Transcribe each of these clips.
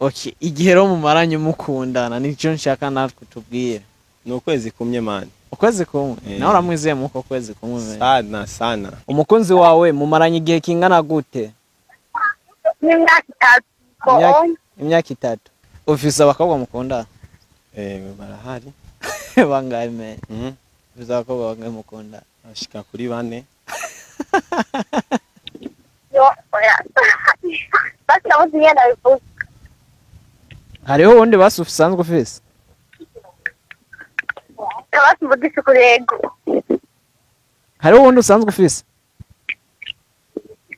Okay, igihe rero mumaranye mukundana nico nshaka natwe tubwire. Ni ukwezi kumwe man. Ukwezi kumwe? Nawe uramwizeye muko kwezi kumwe man? Sana sana. Umukunzi wawe mumaranye igihe kingana gute? Imyaka itatu. Imyaka itatu. Ufise abakobwa mukundana? Barahari. Bangahe man? Ufise abakobwa bangahe mukundana? Ashika kuri bane. Yo, oya. Basi nabuze ingene nabivuga. Hariho uwundi basi usanzwe ufise? Basi mvugishe ukuri yego. Hariho uwundi usanzwe ufise?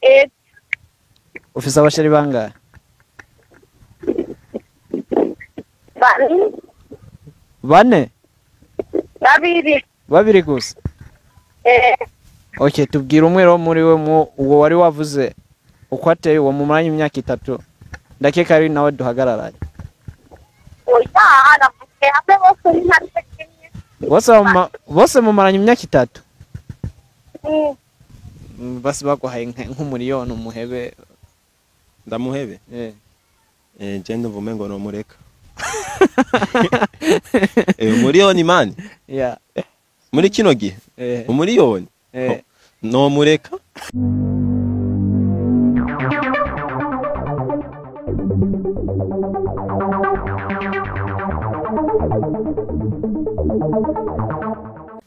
Yego. Ufise abasheri bangahe? Bane. Bane? Babiri. Babiri gusa? Okay, tubwire umwe rero muri we uwo wari wavuze uko ateye uwo mumaranye imyaka itatu. Ndakeka ari nawe duhagararanye. Oya, navuze hamwe bose ni nta kimwe. Bose mumaranye imyaka itatu? Basi baguhaye nk'umuriyoni umuhebe. Ndamuhebe? Je ndumva umengo nomureka. Umuriyoni man? Yeah. Muri kino gihe? Umuriyoni? Nomureka?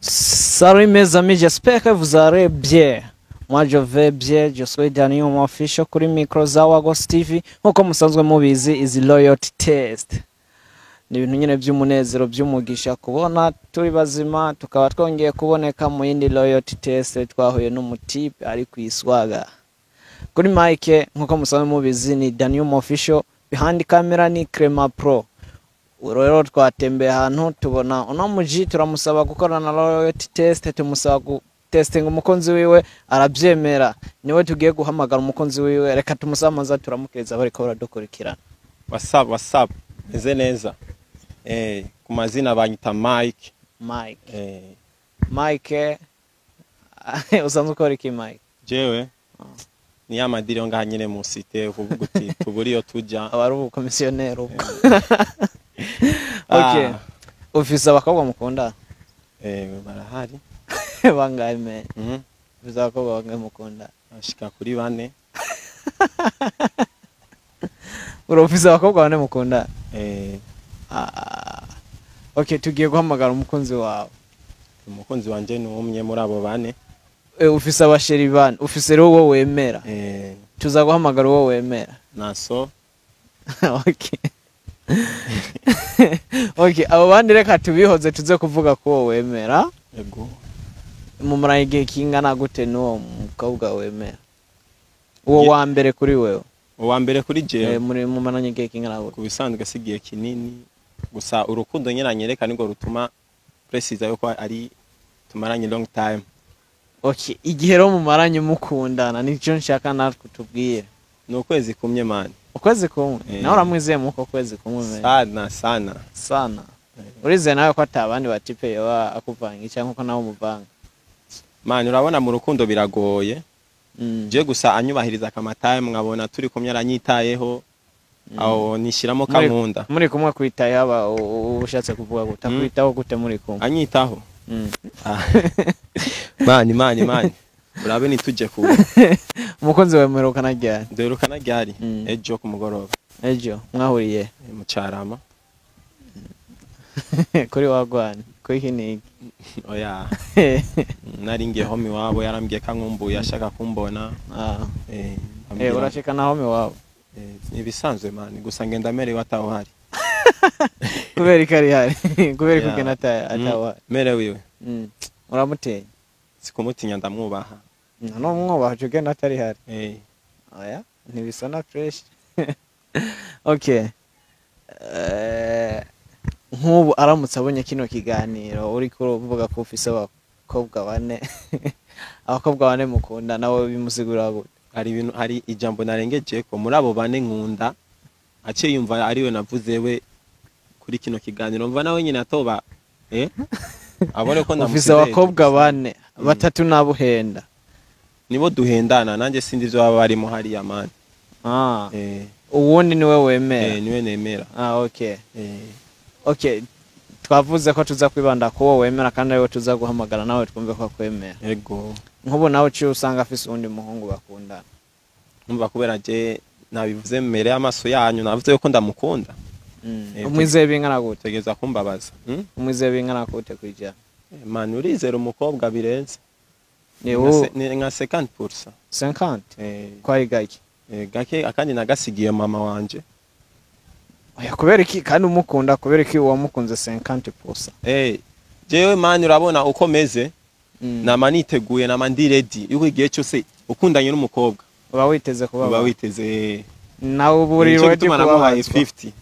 Salut mes amis, j'espère que vous allez bien. Moi je vais bien, je suis Daniel Official kuri micro za Wagos TV. Nkuko musanzwe mubizi izi loyalty test. Ni ibintu nyine by'umunezero by'umugisha kubona turi bazima tukaba twongeye kuboneka mu yindi loyalty test twahuye n'umutipe ari kwiswaga. Kuri mic nkuko musanzwe mubizi ni Daniel Official, behind camera ni Crema Pro. Rero twatembeye ahantu tubona uno muji turamusaba gukorana na loyalty test, tumusaba gutestinga umukunzi wiwe arabyemera. Niwe tugiye guhamagara umukunzi wiwe, reka tumusamaza turamukeza bariko baradukurikirana. What's up, what's up? Meze neza. Ku mazina banyita Mike. Mike. Mike usanzwe ukora iki Mike? Jewe ni ya madiri ngaha nyene mu cité kuvuga uti tuburi yo tuja. Abari ubukomisiyoneri ubwo. Okay. Ufise abakobwa mukunda? Barahari. Bangahe man? Ufise abakobwa bangahe mukunda? Ashika kuri bane. Ufise abakobwa bane mukunda? Okay, tugiye guhamagara umukunzi wawe. Umukunzi wanje ni umwe muri abo bane. Ufise abasheri bane, ufise rero uwo wemera. Tuza guhamagara uwo wemera. Naso. Okay. Okay, abo bandi reka tubihoze tuze kuvuga ko uwo wemera. Yego. Mumara igihe kingana gute n'uwo mukobwa wemera? Uwo wa mbere kuri wewe. Uwa mbere kuri jewe. Muri mumaranye igihe kingana gute? Kubisanzwe si igihe kinini, gusa urukundo nyine anyereka nirwo rutuma precise yuko ari tumaranye long time. Okay, igihe rero mumaranye mukundana nico nshaka natwe tubwire. Ni ukwezi kumwe man. Ukwezi kumwe? Nawe uramwizeye muko kwezi kumwe man? Sana sana. Sana. Urizeye nawe ko atabandi batipe yoba akuvanga cyangwa ko nawe umuvanga? Man, urabona mu rukundo biragoye. Je gusa anyubahiriza kama time nkabona turi kumwe aranyitayeho. Aho nishiramo kankunda. Muri kumwe kwitaye aba ushatse kuvuga gute? Akwitaho gute muri kumwe? Anyitaho. Mani mani mani. Urabe nituje ku. Umukunzi wawe muherukana ryari? Duherukana ryari? Ejo ku mugoroba. Ejo mwahuriye mu Carama. Kuri wagwana, kuri kinigi. Oya. Nari ngiye home wabo yarambwiye kankumbuye ashaka kumbona. Urashika na home wabo? Ni bisanzwe man, gusa ngenda merewe ataho hari. Kubera ko ari hari. Kubera ko ugenda ataho hari. Merewe iwe. Uramutinya? Sikumutinya ndamwubaha. No mwubaha ugenda atari hari. Oya, ntibisana fresh. Okay. Nk'ubu aramutse abonye kino kiganiro uri kuvuga ko ufise abakobwa bane. Abakobwa bane mukunda nawe bimusigura gute? Hari ibintu, hari ijambo narengeje ko muri abo bane nkunda aciye yumva ariwe navuze we kuri kino kiganiro mva nawe nyine atoba abone ko ndamusize. Ufise abakobwa bane, batatu nabuhenda. Nibo duhendana nanje sindi byo baba barimo hariya man. Uwundi niwe wemera? Eh, niwe nemera. Ah, okay. Okay, twavuze ko tuza kwibanda kuwo wemera kandi ariwe tuza guhamagara, nawe twumve ko akwemera. Ego. Nk'ubu nawe uciye usanga afise uwundi muhungu bakundana. Numva kubera je nabivuze mbere y'amaso yanyu, navuze yuko ndamukunda. Umwizeye bingana gute? Tegeza kumbabaza. Umwizeye bingana gute kwijana? Man, urizera umukobwa birenze. Ni wowe. Ni nka 50%. 50? Eh. Ko ari gake? Gake, akandi nagasigiye mama wanje. Oya, kubera iki kandi umukunda, kubera iki wamukunze 50%? Jewe man, urabona uko meze, nama niteguye, nama ndi ready yuko igihe cyose ukundanye n'umukobwa uba witeze kuba uba witeze. Nawe uba uri Nico ready gituma namuhaye kubabazwa.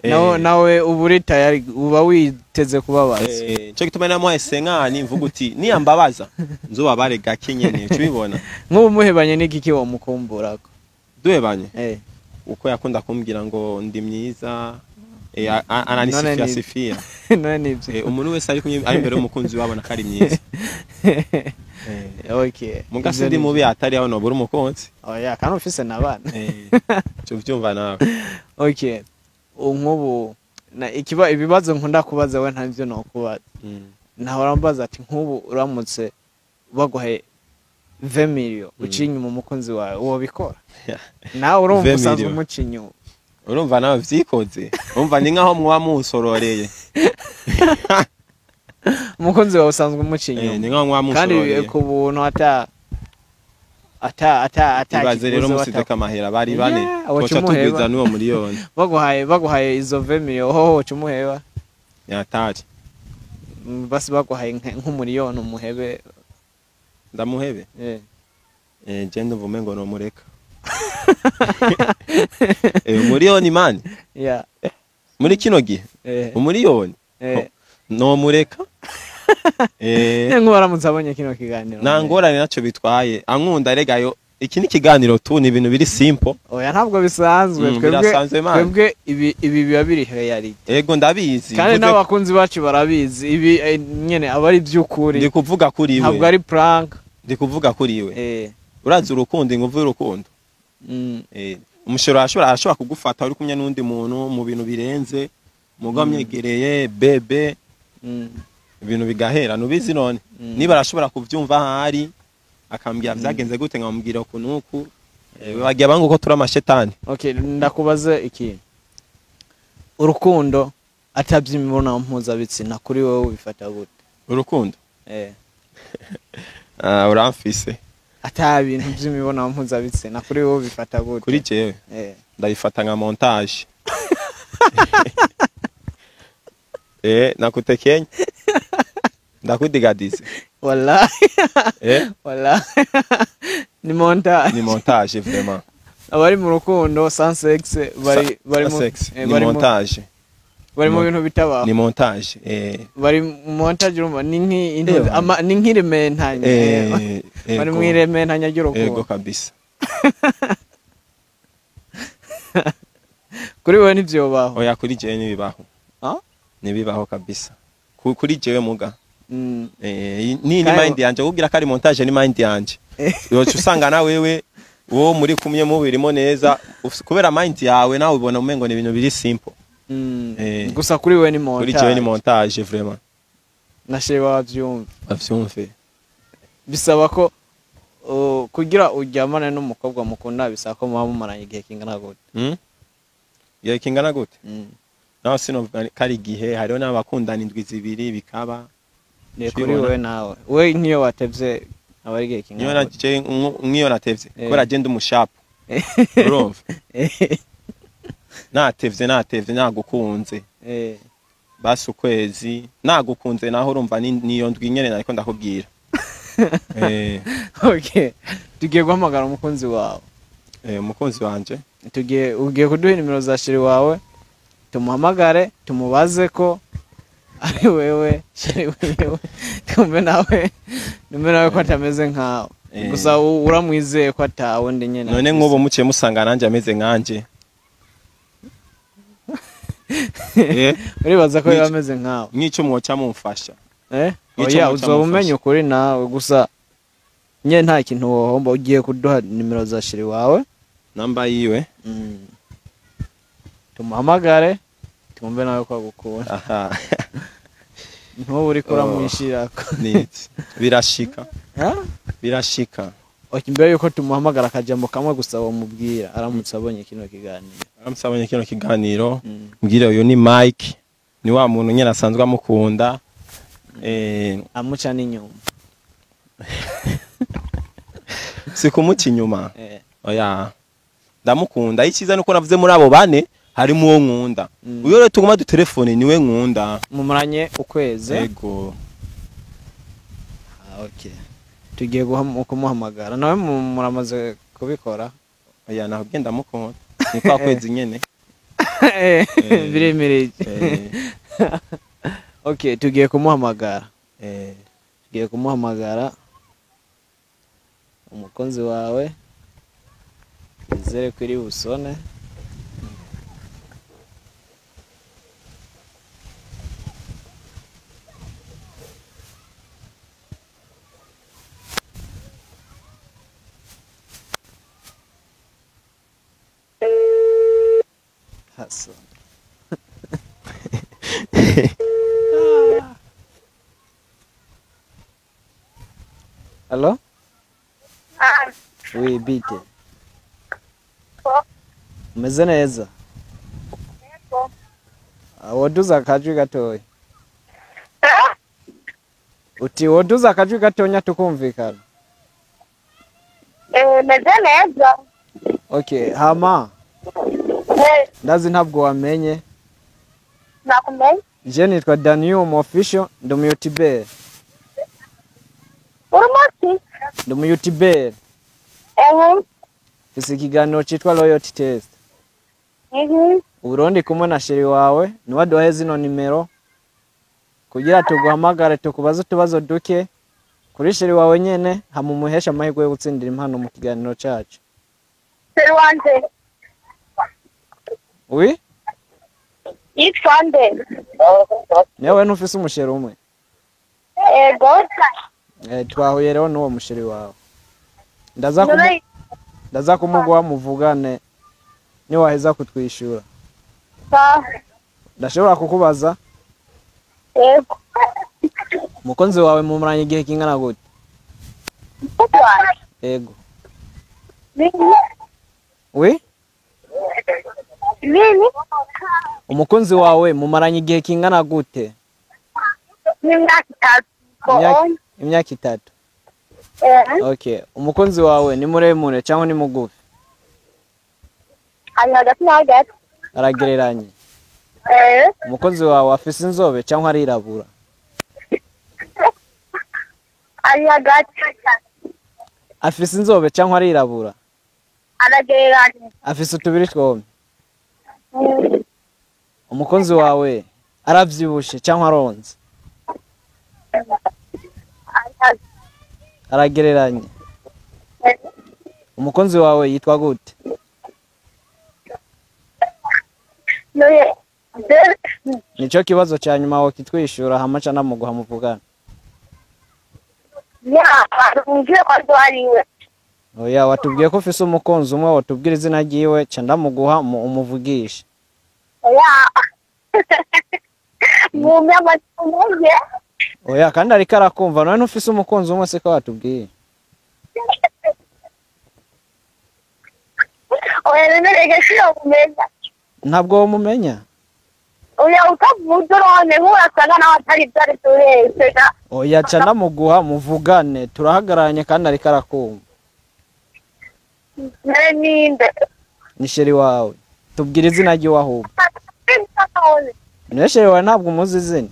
50. Nawe uba uri tayari, uba witeze kubabazwa. Nico gituma namuhaye 50, mvuga uti niyambabaza nzobabare gake nyene, ubibona. Nk'ubu muhebanye n'igiki wamukumburako? Duhebanye? Uko yakunda kumbwira ngo ndi myiza, ananisifia sifia. None nibyo. Umuntu wese ari kumwe, ari imbere y'umukunzi wabona ko ari myiza. Okay. Muga sindi mubi, atari aho nobura umukunzi. Oya, kandi ufise n'abana. Cyo vyumva nawe. Okay, nk'ubu na ikiba ibibazo nkunda kubaza, we ntavyo nokubaza. Nahora mbaza ati nk'ubu uramutse baguhaye 20 million uciye inyuma umukunzi wawe, wobikora? Nawe urumva 20 usanzwe million. umuca inyuma. Urumva nawe vyikoze, urumva ni nkaho muba munsororeye. Umukunzi wawe usanzwe umuca inyuma. Ni nkaho muba Kandi munsororeye. ku buntu ata Ibaze rero kiguzi. musizeko amahera bari bane, Yeah, waca twoca umuheba. tugwiza n'uwo miliyoni. Baguhaye izo 20 million, hoho woca umuheba? Nyatari. Basi baguhaye nk'umuriyoni umuhebe? Ndamuhebe? Eh. Je ndumva umengo nomureka. Umuriyoni man. Yeah. Muri kino gihe, umuriyoni nomureka. Nk'ubu aramutse abonye kino kiganiro? Nta ngorane, naco bitwaye, ankunda regayo. Iki ni ikiganiro tu, ni ibintu biri simple. Oya, ntabwo bisanzwe. Twebwe Birasanzwe, man. Twebwe ibi biba biri reality. Ego, ndabizi. Kandi n'abakunzi bacu barabizi, ibi nyene aba ari iby'ukuri. Ndi kuvuga kuri Ntabwo we. ari prank. Ndi kuvuga kuri we. Urazi urukundo, inguvu y'urukundo. Umushoro arashobora kugufata uri kumwe n'undi muntu mu bintu birenze, muga myegereye bebe, ibintu bigahera, nubizi none. Niba arashobora kuvyumva ahari, akambwira vyagenze gute, nkamubwira uku nuku. Bagiye banga uko turi amashetani. Okay, ndakubaza ikintu. Urukundo atabye imibonano mpuzabitsina, kuri wowe ubifata gute? Urukundo? Eh. Ah, uramfise. Ata bintu by'imibonano mpuzabitsina, kuri wowe ubifata gute? Kuri jewe, ndabifata nka montage. Nakutekenya, ndakudigadize. Wallahi. Wallahi ni montage. Ni montage vraiment. Abari mu rukundo sans sexe bari bari mu Sex ni bari mu montage. Bari mu bintu bitabaho. Ni montage. Bari mu montage, urumva ni ni nk'irementanya. Bari mu irementanya ry'urukundo. Ego kabisa. Kuri wowe ntivyobaho? Oya, kuri jewe ntibibaho. Ah? Ntibibaho kabisa. Kuri jewe muga. Ni mind yanje kugira ko ari montage, ni mind yanje. Yoca usanga na wewe wowe muri kumwe mubirimo neza, kubera mind yawe nawe ubona umengo ni ibintu biri simple. Gusa kuri wewe ni Kuri montage. jewe ni montage vraiment. Na chéri wavyumva? Avyumve. Bisaba ko kugira uryamane n'umukobwa mukunda, bisaba ko muba mumaranye igihe kingana gute? Igihe kingana gute? Mm. Naho sinovuga ko ari igihe, hariho n'abakundana indwi 2 bikaba. Ni kuri Ukibona? wewe nawe, we nk'iyo watevye aba ari igihe Niyo kingana na gute? je nk'iyo natevye, kubera je ndi umushapu, urumva, natevye nagukunze, basi ukwezi nagukunze, naho urumva niyo ndwi nyene nariko ndakubwira. Okay, tugiye guhamagara umukunzi wawe. Umukunzi wanje. Tugiye, ugiye kuduha nimero za chéri wawe, tumuhamagare, tumubaze ko ari wewe chéri wiwe, twumve nawe ko atameze nkawe. Gusa uramwizeye ko atawundi nyene None afise? nk'ubu muciye musanga nanje ameze nkanje? Uribaza ko Nk'icyo- yaba ameze nkawe? Nk'ico mwoca mumfasha. Nk'icyo Oya, muca uzoba mumfasha. umenya ukuri nawe, gusa nye nta kintu wohomba. Ugiye kuduha nimero za chéri wawe. Namba yiwe? Mm. Tumuhamagare twumve nawe ko agukunda. Aha. Ntubu uriko uramwishirako. Niki birashika. Ha? Birashika. Okay, mbere yuko tumuhamagara akajambo kamwe gusa wamubwira aramutse abonye kino kiganiro. Aramutse abonye kino kiganiro, mbwira uyu ni Mike, ni wa muntu nyene asanzwe amukunda. Amuca n'inyuma. Si kumuca inyuma. Oya. Ndamukunda. Icyiza nuko navuze muri abo bane harimo uwo nkunda. Uyo rero tuguma dutelefone niwe nkunda. Mumuranye ukwezi. Yego. Ah, okay. Tugiye kumuhamagara nawe muramaze kubikora. Oya, naho ndamukunda. Ni kwa kwezi nyene. Biremereye. Okay, tugiye kumuhamagara. Tugiye kumuhamagara umukunzi wawe. Izere kuri busone. Haso. Allo? Oui, bite. Umeze neza? Woduza akajwi gatoya. Uti woduza akajwi gatonya tukumvikana. Meze neza. Okay, hama. Ndazi ntabwo wamenye. Nakumenye. Je nitwa Daniel Official, ndi mu YouTuber. Uri? Ndi mu YouTuber. Mfise ikiganiro citwa Loyalty Test. Uburundi kumwe na sheri wawe, niwe aduhaye zino nimero kugira tuguhamagare tukubaze utubazo duke kuri sheri wawe nyene, hama umuheshe amahirwe yo gutsindira impano mu kiganiro cacu. Sheri wanje. Oui? Yitwa nde? Niwe ntufise umusheri umwe? Ego. Twahuye rero n'uwo musheri wawe. Ndaza kumuguha muvugane niwaheza kutwishura. Ndashobora kukubaza? Yego. Umukunzi wawe mumuranye igihe kingana gute? Yego. Oui? Nini? Umukunzi wawe mumaranye igihe kingana gute? Imyaka itatu. Imyaka itatu. Okay. Umukunzi wawe ni muremure cyangwa ni mugufi? Ari hagati na hagati. Aragereranye. Umukunzi wawe afise inzobe cyangwa arirabura? Ari hagati. Afise inzobe cyangwa arirabura? Aragereranye. Afise utubiri twombi. Umukunzi wawe aravyibushe cyangwa aronze? Aragereranye. Umukunzi wawe yitwa gute? Nico kibazo cya nyuma wakitwishura hama ca namuguha muvugana. Oya, watubwiye ko ufise umukunzi umwe, watubwira izina ryiwe ca ndamuguha umuvugishe. Oya, kandi ariko arakumva none ntufise umukunzi umwe siko watubwiye. Oya, none sinamumenya. Ntabwo wamumenya? Oya, utavuze none nkurasanga nawe atari ibyo ari turese. Oya, ca ndamuguha muvugane, turahagararanye kandi ariko arakumva. Ninde? Ni sheri wawe. Tubwire izina ryiwe ahubwo. Niwe sheri wawe ntabwo umuzi izina?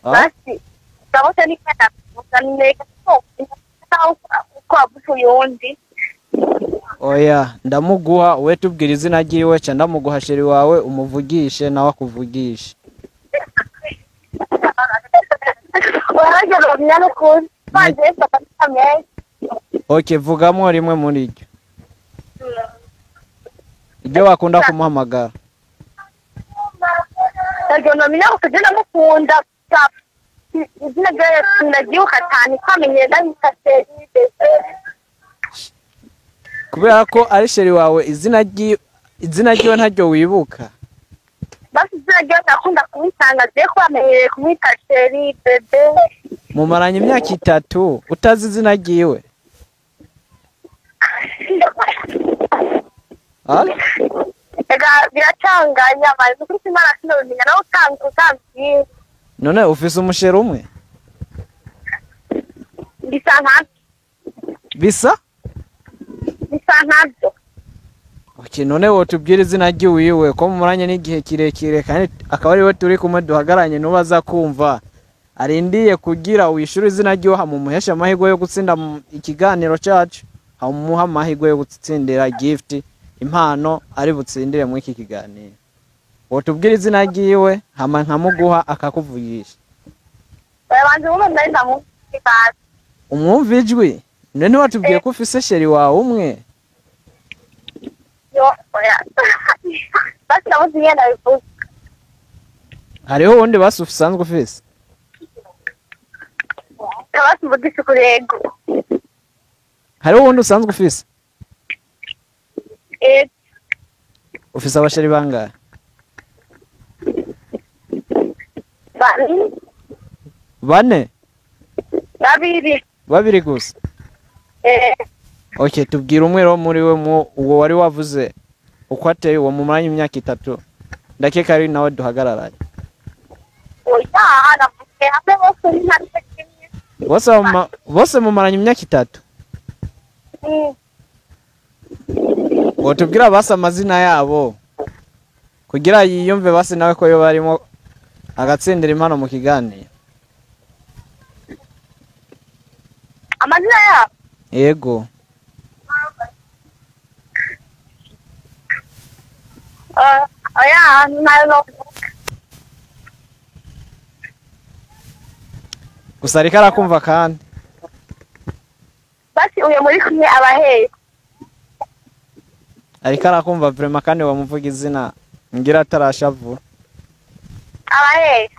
Basi, ndabona ni kana Oya, ndamuguha we tubwire izina ryiwe ca ndamuguha sheri wawe umuvugishe nawe akuvugishe. Okay, vugamwo rimwe muri iryo. Iryo wakunda kumuhamagara. Kubera ko ari chéri wawe izina ryiwe ntaryo wibuka. Basi izina ryiwe ndakunda kumwitanga je ko amenyereye kumwita chéri bébé. Mumaranye imyaka 3 utazi izina ryiwe. Ega biracanganya amazi kuko Imana sinobimenya nawe utambwiye. None ufise umusheri umwe? Bisa nkabyo. Bisa? Bisa nkabyo. Okay, none wotubwira izina ryiwe ko mumuranye n'igihe kirekire kandi akaba ari we turi kumwe duhagaranye nubaza kumva arindiye kugira wishure izina ryiwe hamumuhesha amahirwe yo gutsinda ikiganiro cyacu, hamumuha amahirwe yo gutsindira gift impano ari butsindire muri iki kiganiro. Wotubwira izina ryiwe hama nkamuguha akakuvugisha. Banze umwe ndamuvuga. Umwumva ijwi? None watubwiye ko ufise chéri wawe umwe? Yo, oya. Basi ndamuzi yenda bivuga. Hariho wundi basi usanzwe ufise? Basi mvugisha kurego. Hariho wundi usanzwe ufise? Eh. Ufise abasheri bangahe? Bane. Bane? Babiri. Babiri gusa? Eh. Okay, tubwira umwe ro muri we uwo wari wavuze uko ateye uwo mumaranye imyaka 3. Ndakeka ari nawe duhagararanye. Oya, navuze hamwe bose ni nta kimwe. Bose mumaranye imyaka 3. Wotubwira basi amazina yabo kugira yiyumve basi nawe ko yo barimo agatsindira impano mu kiganiro. Amazina yabo? Yego. Oya, nayo gusa ariko arakumva kandi. Basi uyo muri kumwe abaheye. Ariko arakumva vraiment kandi wamuvuga izina ngira atarashavura. Abaheye.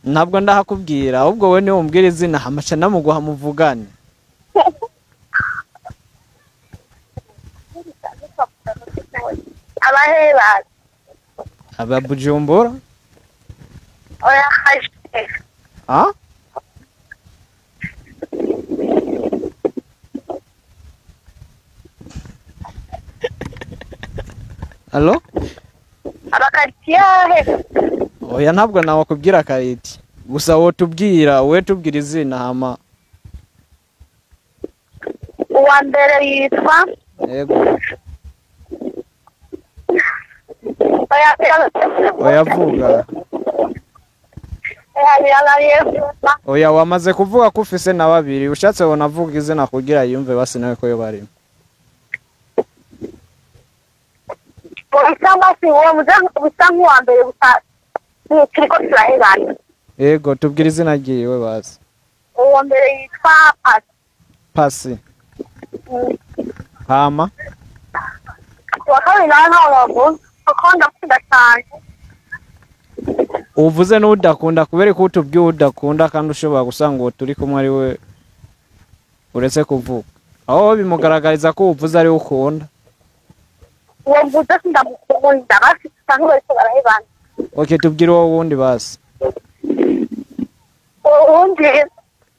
Ntabwo ndahakubwira ahubwo we niwe umbwira izina hamaca namuguha muvugane. Abaheye ba. Aba Bujumbura? Oya haje. Ah? Allo? Abakaritiye. Oya ntabwo nawe kubwira kariti. Gusa wotubwira, we tubwira izina hama. Uwa mbere yitwa? Yego. Oya vuga. Oya wamaze kuvuga ko ufise na babiri, ushatse wonavuga izina kugira yumve basi nawe ko yo barimo. Yego tubwira izina ryiwe basi. Uwa mbere yitwa Pasi. Pasi. Hama? Uwa kabiri nawe ntawe wavuze kuko ndakunda cyane. Uvuze n'udakunda kubera ko utubwiye udakunda kandi ushobora gusanga uwo turi kumwe ari we uretse kuvuga. Aho bimugaragariza ko uvuze ari we ukunda. Uwo mvuze sindamukunda basi usanga bariko barahebana. Okay, tubwire uwo wundi basi. Uwo wundi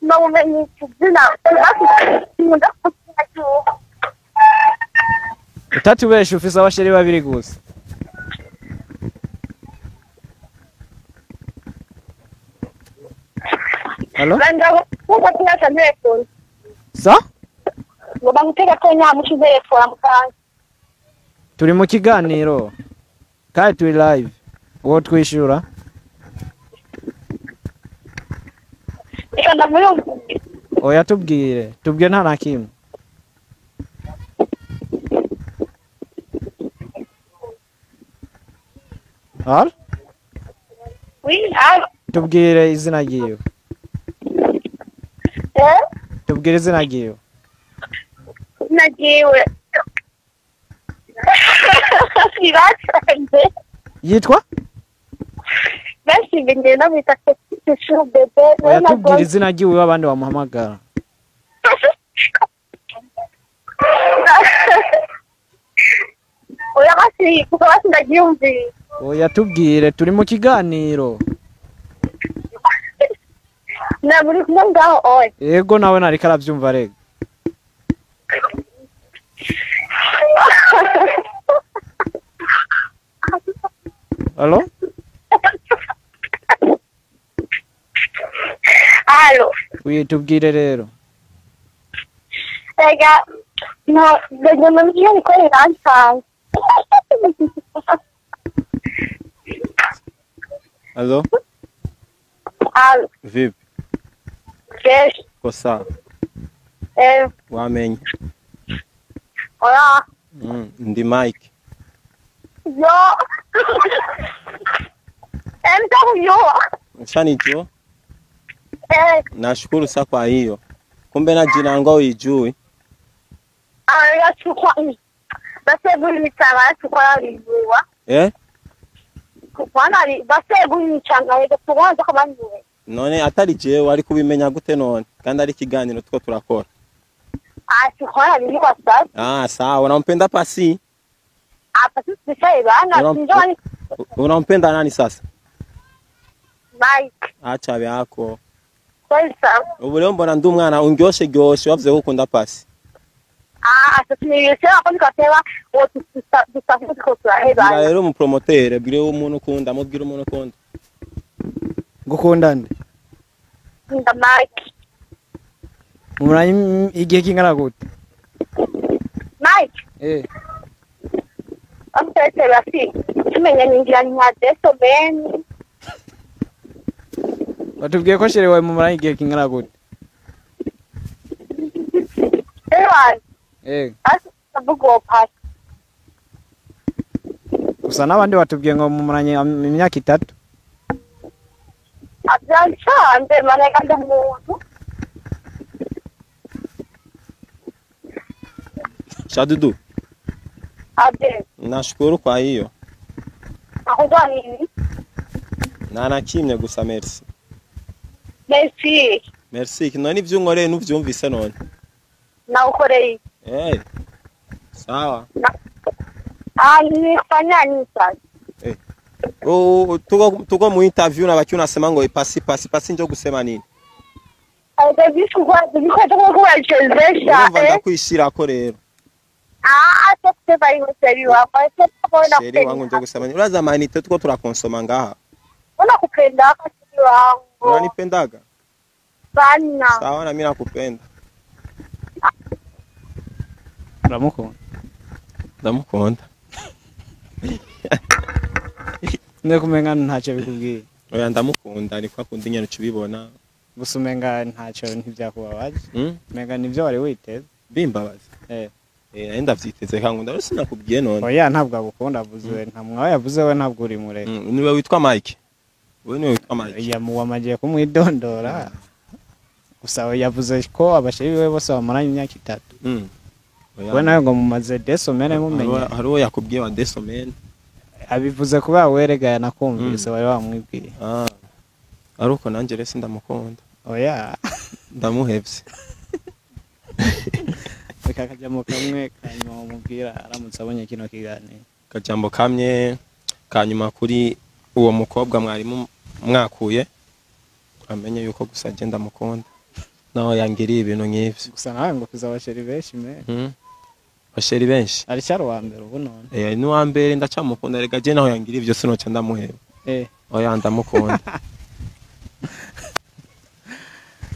namumenye izina basi nkunda kuvuga cyuho. Utatubesha ufise abasheri babiri gusa. Hello? Sa? Turi mu kiganiro kandi turi live. Uwo twishura? Oya tubwire, tubwire nta na kimwe. Al? Oui, al. Tubwire izina ryiwe. Eh? Tubwire izina ryiwe. Izina ryiwe. Yitwa? Oya tubwire izina ryiwe abandi bamuhamagara. Basi kuko basi ndabyumvise. Oya tubwire turi mu kiganiro. Na muri kumwe ngaho oya. Yego nawe nariko aravyumva rega. Allo? Allo. Oui, tubwire rero. Rega, no, ndagenda niko iransanga. Allo? Allo. Vipi? Fresh. Kosa. Wamenye. Oya. Ndi Mike. Yo. Mtakujua. Ushanijua? Nashukuru sana kwa hiyo. Kumbe na jina langu huijui. None atari jewe ari kubimenya gute none kandi ari kiganiro tuko turakora. Sawa, unampenda Pasi? Unampenda nani sasa? Mike. Acha yako. Ubu rero mbona ndi umwana ungyoshe gyoshe wavuze ko ukunda Pasi. Bwira rero umupromotere, bwira umuntu ukunda, mubwira umuntu ukunda. Gukunda nde? Nkunda Mike. Muranye igihe kingana gute? Mike. Amutetse basi. Tumenya ningira nka desobeni. Batubwiye ko chéri wawe mumuranye igihe kingana gute? Gusa n'abandi batubwiye ngo mumuranye imyaka 3. Shadudu. Nashukuru kwa hiyo. Na nakimye gusa merci. Merci. Merci. None ivyo unkoreye nuvyumvise none. Naukoreye. Sawa. Nifanya nini sasa? Tuko mu interview na baki unasema ngo pasi pasi pasi njo kusema nini? Urumva ndakwishirako rero. Chéri wangu njo kusema nini? Uraza manite tuko turakonsoma ngaha. Unakupenda chéri wangu. Unanipendaga? Sana. Sawa na mimi nakupenda. Uramukunda? Ndamukunda. Ndikumenga ntacyo bikubwiye. Oya ndamukunda ariko akunda inyana cubibona. Gusa umenga ntacyo ntivyakubabaje. Umenga nivyo wari witeze. Bimbabaza. Ndavyiteze kankunda rero sinakubwiye none. Oya ntabwo agukunda avuze nta mwawe yavuze we ntabwo uri mureka. Niwe witwa Mike. Wewe niwe witwa Mike. Yamuwamagiye kumwidondora. Gusa yavuze ko abasheri biwe bose bamaranye imyaka 3. We nawe ngo mumaze desomene mumenye. Hari uwo yakubwiye wa desomene. Abivuze kuba werega yanakumvise wari wamwibwiye. Aruko nanje rero sindamukunda. Oya. Ndamuhevye. Reka kajambo kamwe kanyuma umubwira aramutse abonye kino kiganiro. Kajambo kamwe kanyuma kuri uwo mukobwa mwarimu mwakuye amenye yuko gusa agenda mukunda. Naho yangiriye ibintu nk'ivyo. Gusa nawe ngo kuza abasheri benshi me. Abasheri benshi. Ari cyaro wa mbere ubu none. Ni wa mbere ndacamukunda rega je naho yangiriye ivyo sinoca ndamuheba. Oya ndamukunda.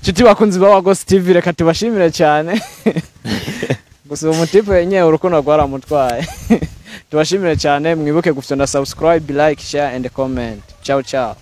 Chuti bakunzi ba Wagos TV reka tubashimire cyane. Gusa uwo mutipe yenyewe urukundo rwaramutwaye. Tubashimire cyane mwibuke gufyonda subscribe, like, share and comment. Ciao ciao.